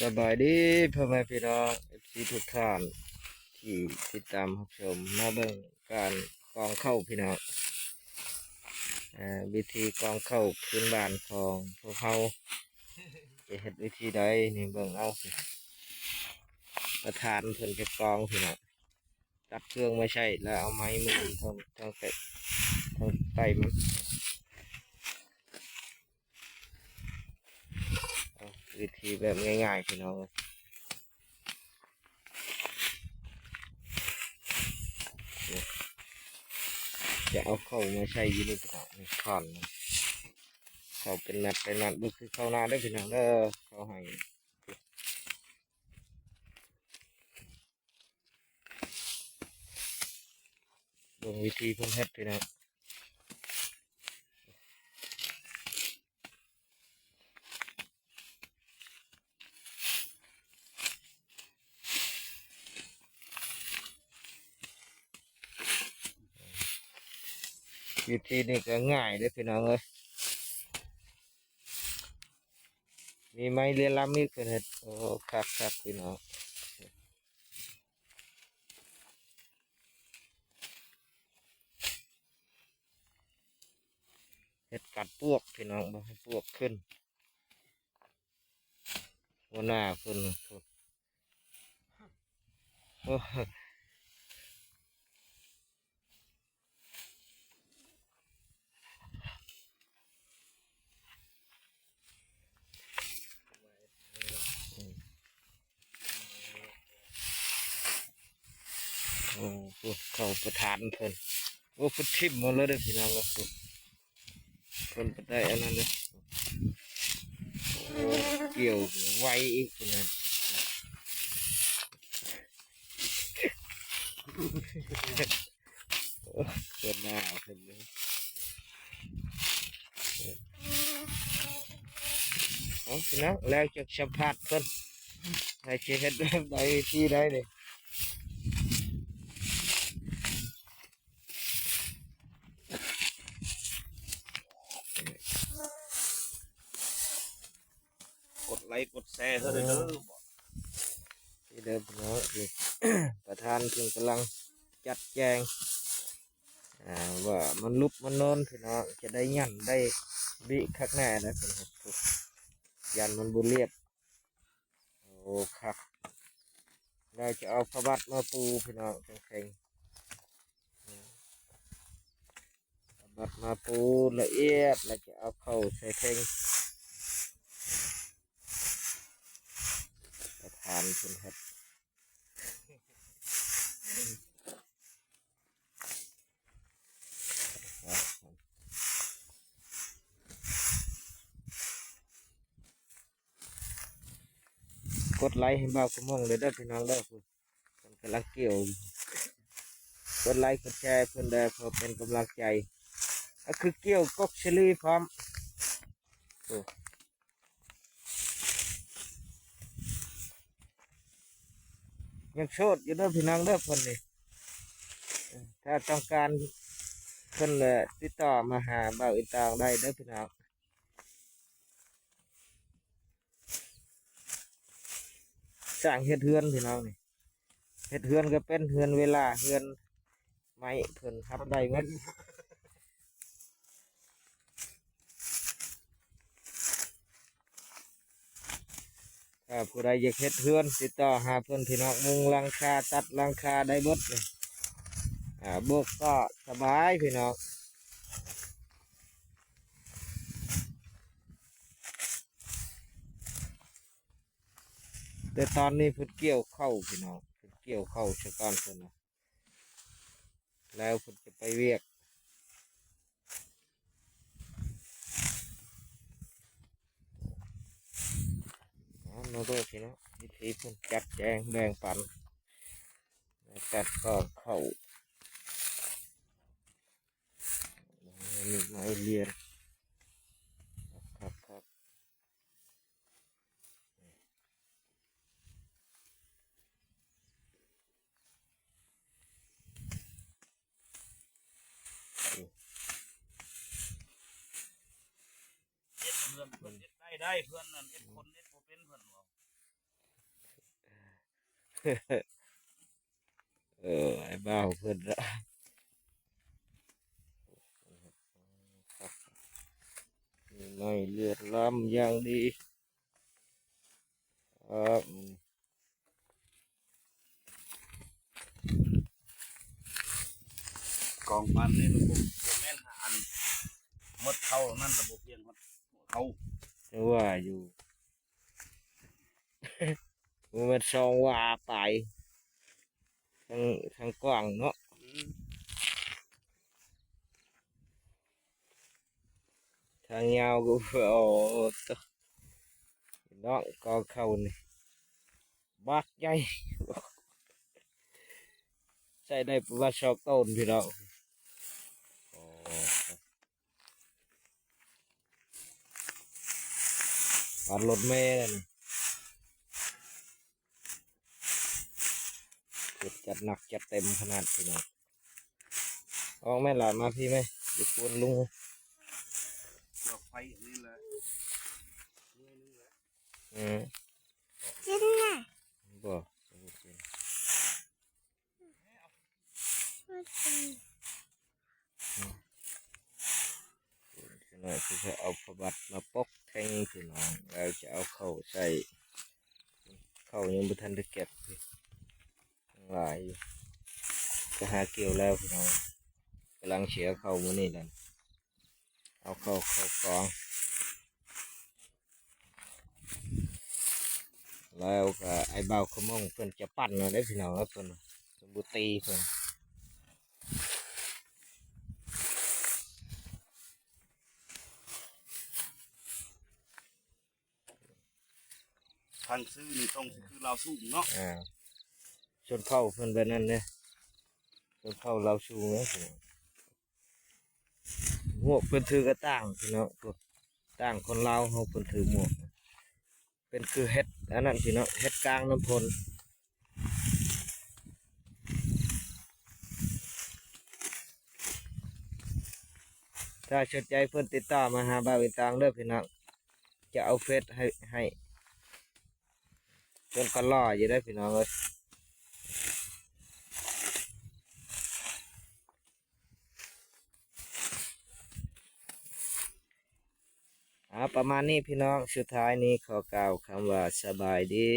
ສະບາຍດີພໍ່ແມ່ພີ່ນ້ອງ ເອັຟຊີ ທຸກທ່ານທີ່ຕິດຕາມຮັບຊົມ ມາເບິ່ງການກອງເຂົ້າພີ່ນ້ອງ. ເອີ ວິທີກອງເຂົ້າພື້ນບ້ານຂອງພວກເຮົາ ຈະເຮັດວິທີໃດນີ້ ເບິ່ງເອົາ ປະທານເພິ່ນຈະກອງພີ່ນ້ອງ. ຕັດເຄື່ອງມາໃຊ້ ແລ້ວເອົາໄມ້ມາທາງ ທາງໃຕ້ ທາງໃຕ້ມັນ. ເອົາວິທີແບບງ່າຍໆ ພີ່ນ້ອງເອີຍ. ຈະເອົາເຂົ້າມາໃສ່ຢູ່ນີ້ພີ່ນ້ອງ ນີ້ ທ່ອນ ເຂົ້າເປັນມັດເປັນມັດ ບໍ່ຄືເຂົ້ານາເດີພີ່ນ້ອງເດີ ເຂົ້າໃຫ້. ເບິ່ງວິທີເພິ່ນເຮັດພີ່ນ້ອງ. ວິທີນີ້ກໍງ່າຍເດ້ພີ່ນ້ອງເອີຍ. ມີໄມ້ເລລາມິກເພິ່ນເຮັດ ໂອ້ ຄັກໆ ພີ່ນ້ອງ. ເຮັດກັນປວກພີ່ນ້ອງ ບໍ່ໃຫ້ປວກຂຶ້ນ ຫົວໜ້າເພິ່ນ. ໂອ້ ໂອ້ ເຂົ້າປະທານເພິ່ນ ໂອ້ ເພິ່ນຖິ້ມໝົດເລີຍເດີພີ່ນ້ອງເອີຍ. ເພິ່ນໄປໄດ້ອັນນັ້ນເດ້ ໂອ້ ກ່ຽວໄວອີກພຸ້ນນະ ເພິ່ນໜາວເພິ່ນເດ້. ເອົາພີ່ນ້ອງ ແລ້ວຈະສຳພາດເພິ່ນ ໃຫ້ຊິເຮັດແບບໃດ ວິທີໃດນີ້. ກົດໄລກົດແຊໃຫ້ເດີ ເອີ ນີ້ເດີພີ່ນ້ອງ ປະທານເພິ່ນກຳລັງຈັດແຈງ ອ່າ ວ່າມັນຫຼຸບມັນນອນພີ່ນ້ອງ ຈະໄດ້ຫຍັນໄດ້ບິຄັກແນ່ນະ ຢ້ານມັນບໍ່ລຽບ. ໂອ້ ຄັກ ແລ້ວຈະເອົາຜ້າບັດມາປູພີ່ນ້ອງ ເທິງໆ ຜ້າບັດມາປູລະອຽດ ແລ້ວຈະເອົາເຂົ້າໃສ່ເທິງ ປະທານເພິ່ນເຮັດ. ກົດໄລໃຫ້ບ່າວກະມົງເດີພີ່ນ້ອງເດີ ເພິ່ນກຳລັງກ່ຽວ ກົດໄລກົດແຊເພິ່ນເດີ ເພື່ອເປັນກຳລັງໃຈ ກໍຄືກ່ຽວກົກສາລີພ້ອມ. ໂອ້ ຍັງໂສດຢູ່ເດີພີ່ນ້ອງເດີ ເພິ່ນນີ້ ຖ້າຕ້ອງການເພິ່ນ ຕິດຕໍ່ມາຫາບ່າວອີຕາງໄດ້ເດີພີ່ນ້ອງ. ຊ່າງເຮັດເຮືອນພີ່ນ້ອງນີ້ ເຮັດເຮືອນກໍເປັນເຮືອນເວລາ ເຮືອນໄມ້ ເພິ່ນຮັບໄດ້ໝົດ. ຖ້າຜູ້ໃດຢາກເຮັດເຮືອນ ຕິດຕໍ່ຫາເພິ່ນພີ່ນ້ອງ ມຸງຫຼັງຄາ ຕັດຫຼັງຄາໄດ້ເບິດ ອາ ໂບກກໍສະບາຍພີ່ນ້ອງ. ແຕ່ຕອນນີ້ເພິ່ນກ່ຽວເຂົ້າພີ່ນ້ອງ ເພິ່ນກ່ຽວເຂົ້າຊະກ່ອນເພິ່ນນະ ແລ້ວເພິ່ນຈະໄປວຽກ. ເອົາ ມາເບິ່ງພີ່ນ້ອງ ວິທີເພິ່ນຈັດແຈງແບ່ງປັນໃນການກອງເຂົ້າ. ມີໄມ້ລຽນ ຄັກໆ. ເຮັດເຮືອນເພິ່ນເຮັດໄດ້ ໄດ້ ເພື່ອນນັ້ນເຮັດຄົນເຮັດບໍ່ເປັນ ເພິ່ນເວົ້າ. ເອີ ອ້າຍບ່າວເພິ່ນລະ ມີໄມ້ເລືອດລ້ຳຢ່າງດີ. ເອີ ກອງປານນີ້ລະບົບ ບໍ່ແມ່ນຫາອັນ ໝົດເຂົ້ານັ້ນລະບົບ ພຽງຮອດເຂົ້າ ຈັ່ງວ່າຢູ່ ບໍ່ແມ່ນສອງວາປາຍ ທັງ ທັງກວ້າງເນາະ ອືມ ທາງຍາວກໍ ໂອ້ ໂຕ ພີ່ນ້ອງ ກອງເຂົ້ານີ້ບັກໃຫຍ່ ໃຊ້ໄດ້ປະມານສອງໂຕນ ພີ່ນ້ອງ ໂອ້ ປານລົດເມແລ້ວນີ້ ເກັບຈັດໜັກຈັດເຕັມຂະໜາດ ພີ່ນ້ອງ. ອອກແມ່ນລະ ມາພີ້ແມ່ ຢູ່ຄວນລຸງ ດອກໄຟອັນນີ້ແຫຼະ ໜ່ວຍໜຶ່ງແຫຼະ ອືມ ກິນນະ ບໍ່ ບໍ່ກິນ ບໍ່ກິນ ອືມ ເຮົາຊິເອົາຜ້າບັດມາປົກແທງ ພີ່ນ້ອງ ແລ້ວຈະເອົາເຂົ້າໃສ່ ເຂົ້າຍັງບໍ່ທັນໄດ້ເກັບ ຫຼາຍຢູ່ ໄປຫາກ່ຽວແລ້ວພີ່ນ້ອງ ກຳລັງຊິເອົາເຂົ້າມື້ນີ້ແຫຼະ ເອົາເຂົ້າເຂົ້າກອງ ແລ້ວກໍອ້າຍບ່າວຂະມົງເພິ່ນຈະປັ່ນເອົາເດ້ພີ່ນ້ອງເອີຍ ເພິ່ນ ເພິ່ນບໍ່ຕີເພິ່ນ ທາງຊື່ນີ້ຕ້ອງຊິຄືລາວສູງເນາະ ອ່າ ຊົນເຜົ່າເພິ່ນແບບນັ້ນເດ້ ຊົນເຜົ່າລາວສູງເດ້ ໝວກເພິ່ນຖືກະຕ່າງພີ່ນ້ອງ ຕ່າງຄົນລາວເຮົາ ເພິ່ນຖືໝວກ ເປັນຄືເຫັດອັນນັ້ນພີ່ນ້ອງ ເຫັດກາງນ້ຳຝົນ ຖ້າສົນໃຈເພິ່ນຕິດຕໍ່ມາຫາບ່າວອີຕາງເດີພີ່ນ້ອງ ຈະເອົາເຟສໃຫ້ ໃຫ້ ເພິ່ນກໍຫຼໍ່ຢູ່ເດີພີ່ນ້ອງເອີຍ. ອ່າ ປະມານນີ້ພີ່ນ້ອງ ສຸດທ້າຍນີ້ຂໍກ່າວຄຳວ່າສະບາຍດີ.